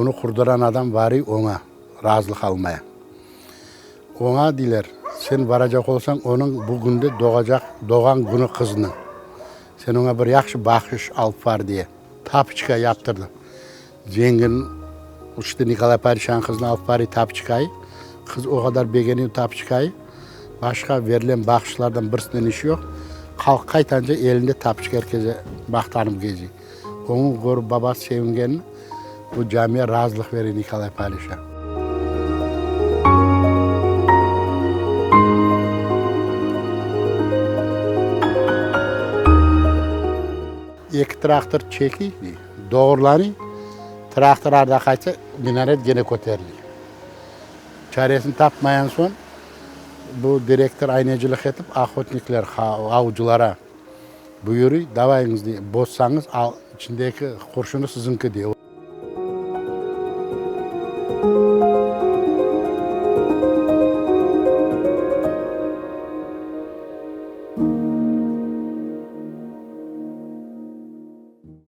Bunı qurdıran adam varıy oña razılıq almaya. Oña deyler, sen baracaq olsañ, onıñ bu künde doğacaq, doğğan künü qızınıñ. Sen oña bir yahşı bahşış alıp bar diye. Tapoçka yaptırdı. Zengin, işte Nikolay padişanıñ qızına alıp barıy tapoçkayı. Qız o qadar begeniy tapoçkayı, başqa verilen bahşışlardan birisinen işi yoq. Qalq qaytanca elinde tapoçka er keze maqtanıp geziy. Oñı körip babası sevingenini, bu camiye razılıq bere Nikolay padişa. Eki traktor çekiy, doğurlanıy, traktor arda qaytsa, minaret gene köteriliy. Çaresini tapmayan soñ, bu direktor ayneciliq etip, ohotnikler, avcılara buyuruy, davayıñız, dey, bozsañız, al, içindeki qurşunı siziñki, dey.